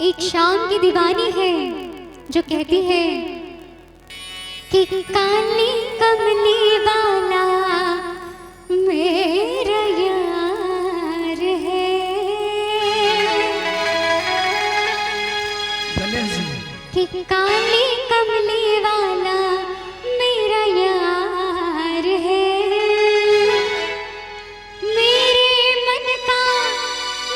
एक शाम की दीवानी है जो कहती है कि काली कमली वाला मेरा यार है। गणेश जी कि काली कमली वाला मेरा यार है, मेरे मन का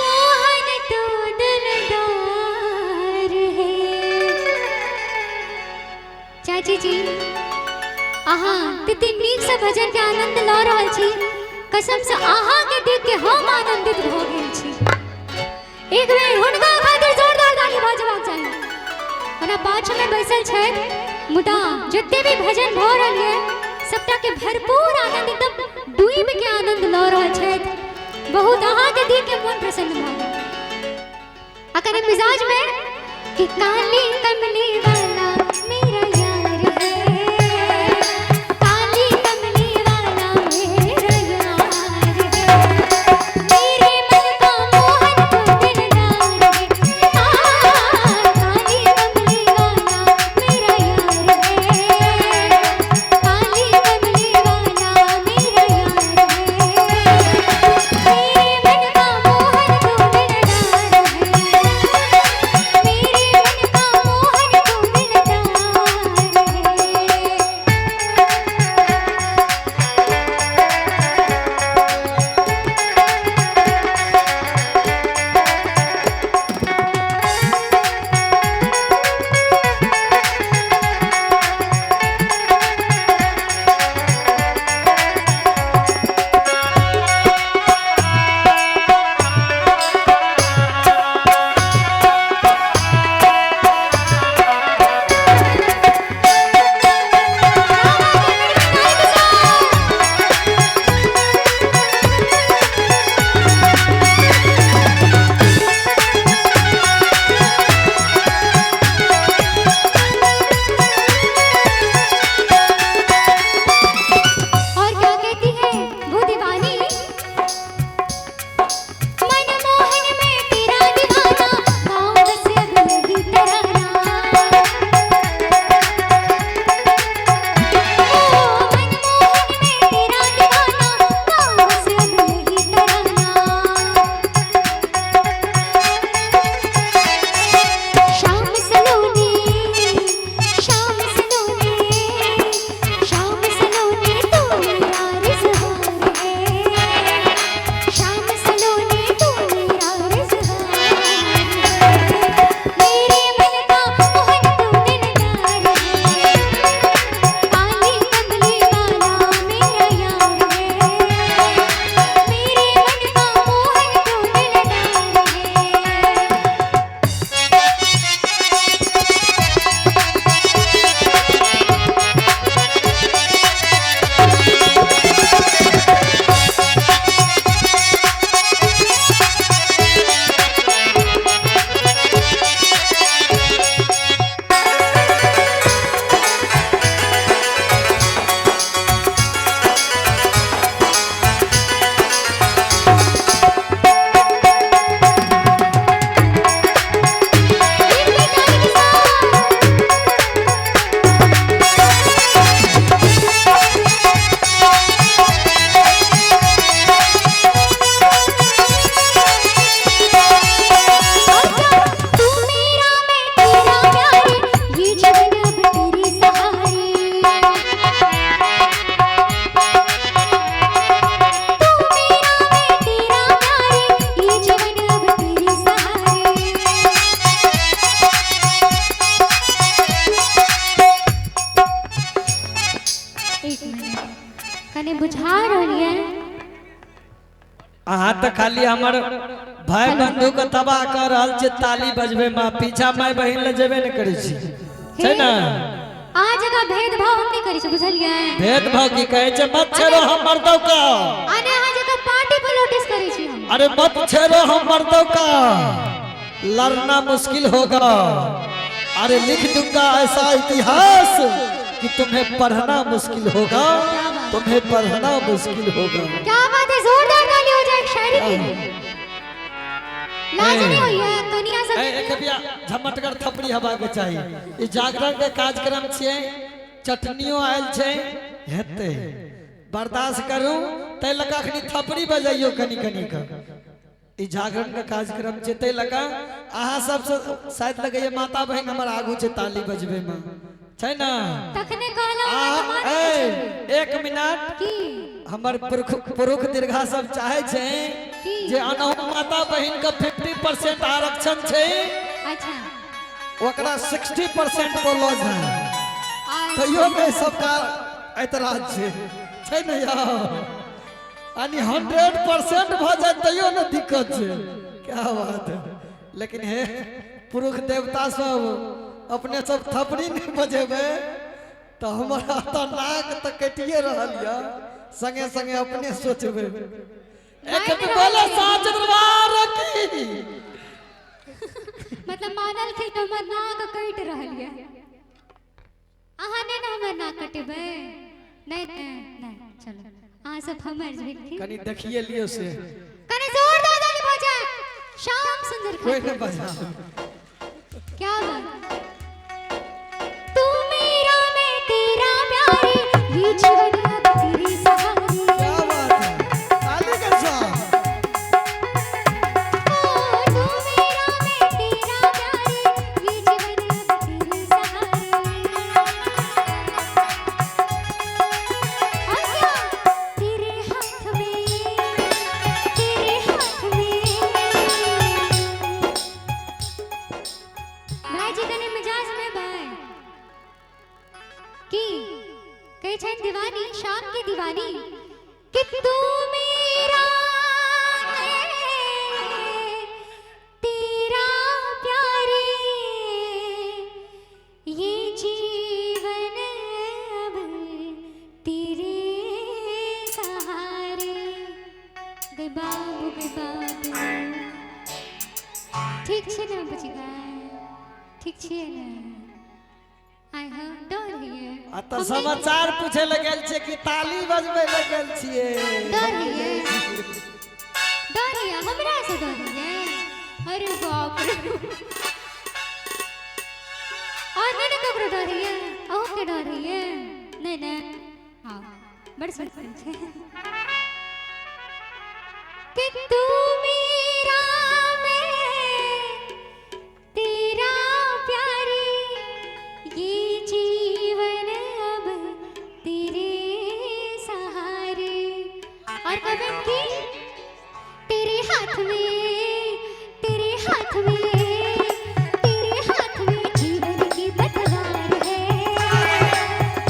मोहन तो दिलदार है। चाची जी अहाँ तते नीक से भजन के आनंद ल रहल छी, कसम से अहाँ के देख के हम आनंदित भ गेल छी। एक बेर हुनका खातिर जोरदार ताली बजबाक चाही। ओना पाछू में बैसल छथि, मुदा जते भी भजन भ रहल ये सबटा के भरपूर आनंद, एकदम डूबि के आनंद ल रहल छथि। बहुत अहाँ के देख के मन प्रसन्न भ गेल। आ कने मिजाज में कि काली कमली वाला मेरा यार है, काली कमली वाला मेरा यार है, मेरे मन का मोहन तो दिलदार है। काली कमली वाला मेरा यार है, काली कमली वाला मेरा यार है, मेरे मन का मोहन तो दिलदार है, मेरे मन का मोहन तो दिलदार है। और क्या कहती है वो दीवानी, मनमोहन में तेरा दीवाना, गाँव बस अब यही तराना। ओ मनमोहन में तेरा दीवाना, गाँव बस अब यही तराना। श्याम सलोनी, श्याम सलोनी, श्याम सलोनी तू मेरा रिजहार है, श्याम सलोनी तू मेरा रिजहार है, मेरे मन का मोहन तू दिलदार है, काली कमली वाला मेरा यार है, मेरे मन का मोहन तू दिलदार है। एक बेर ताली के साथ। और क्या, तू मेरा मैं तेरा प्यारे, ये जीवन अब तेरे सहारे। तू मेरा मैं तेरा प्यारे, ये जीवन अब तेरे सहारे। एक मिनट कने बुझा रहल ये। अहाँ तऽ खाली हमर भाई बंधु के तबाह कऽ रहल छी ताली बजबे में, पीछा माय बहिन ले जेबे ने करै छी, छै ने? आ जगह भेदभाव हम नहीं करै छी, बुझलियै? भेदभाव की कहै छै? मत छेड़ो हम मर्दों का। आने अहाँ जगह पार्टी पर नोटिस करै छी हम। अरे मत छेड़ो हम मर्दों का, लड़ना मुश्किल होगा। अरे लिख दूंगा ऐसा इतिहास कि तुम्हें पढ़ना मुश्किल होगा, तुम्हें पढ़ना मुश्किल होगा। क्या बात है, जोरदार ताली हो जाए एक शायरी के लिए। लाज नहीं हुई है कनिया सब। ए, एक बिया झमटगर थपड़ी हवा के चाही। ई जागरण के कार्यक्रम छियै, चटनियो आयल छै, हेतै बर्दाश्त करू, तै लऽ कऽ अखनी थपड़ी बजैयो कनी कनी कऽ। ई जागरण के कार्यक्रम छै, तै लऽ कऽ अहाँ सबसँ शायद लगैया माता बहिन हमर आगू छै ताली बजबै में, छै ना? तखने कहलहुँ अहाँ तऽ मानै छियै। एक मिनट, की हमर पुरुख दीर्घा सब चाहे छै की? जे अनहु माता बहिन के 50% आरक्षण छै। अच्छा। ओकरा 60% पर लऽ जाय। अच्छा। तैयो नहि सबका ऐतराज छै, छै ने यौ? यानी 100% भऽ जाय तैयो ने दिक्कत छै। क्या बात है। लेकिन हे पुरुष देवता सब, अपने सब थपड़ी नहि बजेबै तऽ हमरा तऽ नाक तऽ कटिए रहल यऽ, संगे संगे अपने सोचबै। एक बोले साच दरबार की। मतलब मानलखिन हमर नाक कटि रहल यऽ। अहाँ नहि ने हमर नाक कटेबै? नहि नहि नहि, चलो अहाँ सब हमर भेलखिन। कनी देखिए लियौ से। कनी जोरदार ताली भऽ जाय श्याम सुंदर कोई खान। नहीं बजा। क्या बात। तू मेरा मैं तेरा प्यारे, ये जीवन अब तेरे सहारे। क्या बात है, ताली के साथ। ओ तू मेरा मैं तेरा प्यारे, ये जीवन अब तेरे सहारे। और क्या? तेरे हाथ में, तेरे हाथ में। भाई जी कने मिजाज में भाई की कहै छनि दीवानी, शाम के दीवानी, कि तू मेरा मैं तेरा प्यारे, ये जीवन अब तेरे सहारे। गए बाबू गए बाबू, ठीक छै ने बुचिका? ठीक छियै ने? आइ हम डर होइए। आ तऽ समाचार पूछे लए गेल छियै कि ताली बजबै लए गेल छियै? डर होइए, डर होइए, हमरा से डर होइए? अरे बाप रे। और नहि ने ककरो डर होइए? अहूँके डर होइए? नहि ने? हाँ, बड़ सुंदर छै कि तू मेरा मैं तेरा प्यारे, ये जीवन अब तेरे सहारे। और कवन की तेरे हाथ में, तेरे हाथ में, तेरे हाथ में जीवन की पतवार है,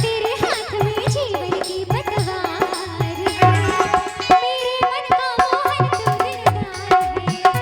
तेरे हाथ में जीवन की पतवार है, मेरे मन का मोहन तू दिलदार है।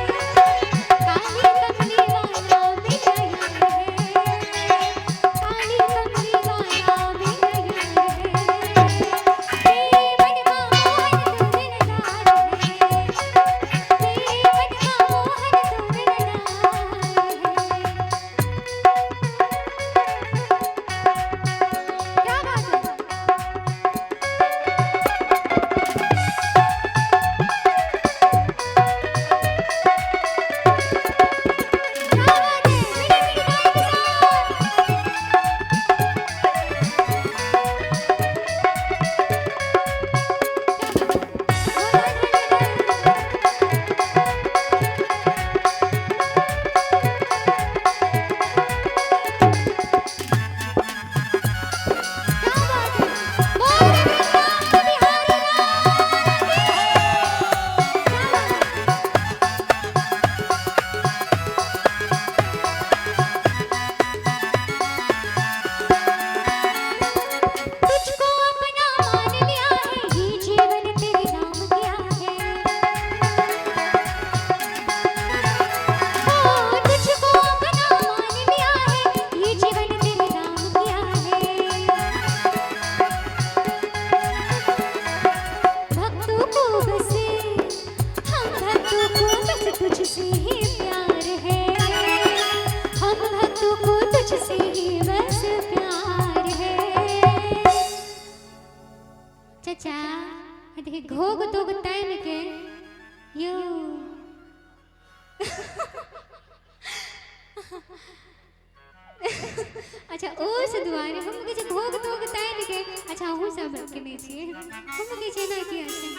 अच्छा ओ से दुआरे हम कहै छै घोघ तोघ तानि के। अच्छा अहूँ सब केने छियै? हम कहै छै ना कि अच्छा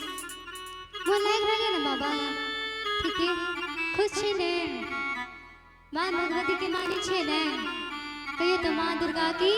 मोन लागि रहल यऽ ने बाबा? ठीके खुश छी ने? माँ भगवती के मानै छियै ने? कहियो तऽ माँ दुर्गा की।